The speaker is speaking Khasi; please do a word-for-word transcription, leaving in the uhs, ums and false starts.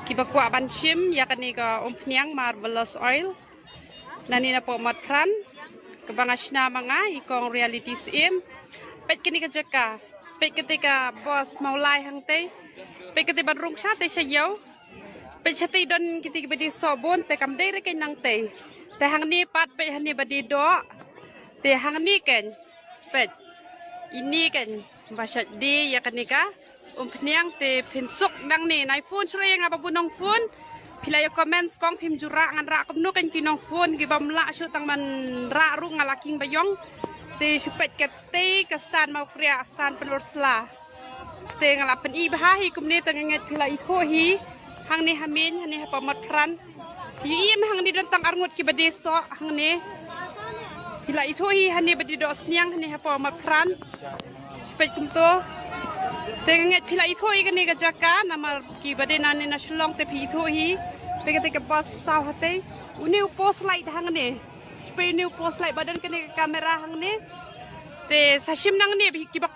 Kiba kwah ban shim ïa kane ka umphniang marvelous oil, nangne napoh Motphran, kaba nga shna ma nga i kong Reality Syiem. Peit kane ka jaka, peit kata ka bos Mawlai hangtei, peit kata ban rung shatei sha ïew. Peit shatei don kata kaba die soh bun, te kam dei re keiñ nangtei. Te hangne pat peit hangne ba die doh. Te hangne keiñ, peit, ine keiñ ba shait die ïa kane ka umphniang. Te phin suk nangne, nai phone shuh ïa nga ba bun nongphone. Phi la ïa comment kong phim ju rah, ngan rah kumno keiñ ki nongphone ki bym lah shuh tang ban rah ruh nga la king ba ïong. Te shu peit katei ka stand Mawkriah, stand Pynursla. Te nga la pyni bha hi kumne, te nga ngeit phi la ithuh hi. Hangne ha Meiñ, hangne hapoh Motphran. Ïohi em, hangne don tang arngut kiba die soh hangne. Phi la ithuh hi hangne ba die doh sniang hangne hapoh Motphran. Peit kumto. Te nga ngeit phi la ithuh hi kane ka jaka, namar kiba die nangne na Shillong te phi ithuh hi. Peit kata ka bos saw hatei. Une u post light hangne. Peit une u post light ba don kane ka camera hangne. Te sa shim nangne kiba